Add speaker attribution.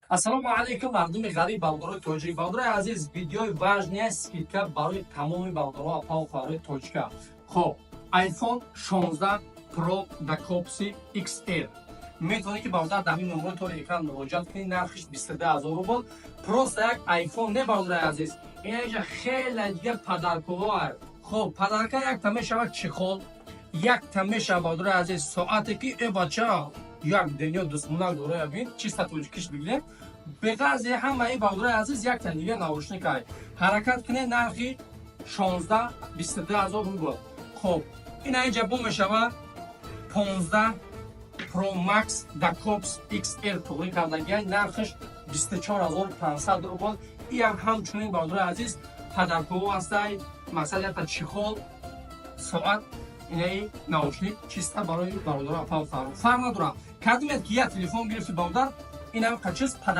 Speaker 1: Ассалому алайкум, мардуми ғариб, бародарои тоҷик. Бародарои азиз, видеои важный, скидка барои тамоми бародаро, апаву хоҳарои тоҷика. Хоб, iPhone 16 Pro да корпуси XR метавонед, ки, бародар, дар ҳамин номерои тори экран муроҷиат кунед. Нархиш 22 000 рубл. Просто як iPhone не, бародарои азиз, инаҷа хеле дигар подаркаҳо. Хоб, подарка якта мешавад чехол, якта мешавад, бародарои азиз, соате, ки э бача, як дунё дусмонак дора, бин, чиста тоҷикиш бигирем. Беғарзи ҳамаи, бародарои азиз, якта дига наушник ай. Ҳаракат кунед, нархи 16 22 ҳазор рубл. Хоб, ина инҷа бо мешавад 15 Pro Max да корпус XR туғрӣ кардагиай, нархиш 24 500 рубл. Иам ҳамчунин, бародарои азиз, подаркаҳо ҳастай. Мақсад, якта чехол, соат, инаи наушник, чиста барои бародаро, апа, фарқ надорам, кадомет ки як телефон гирифти, бародар, инам чиз.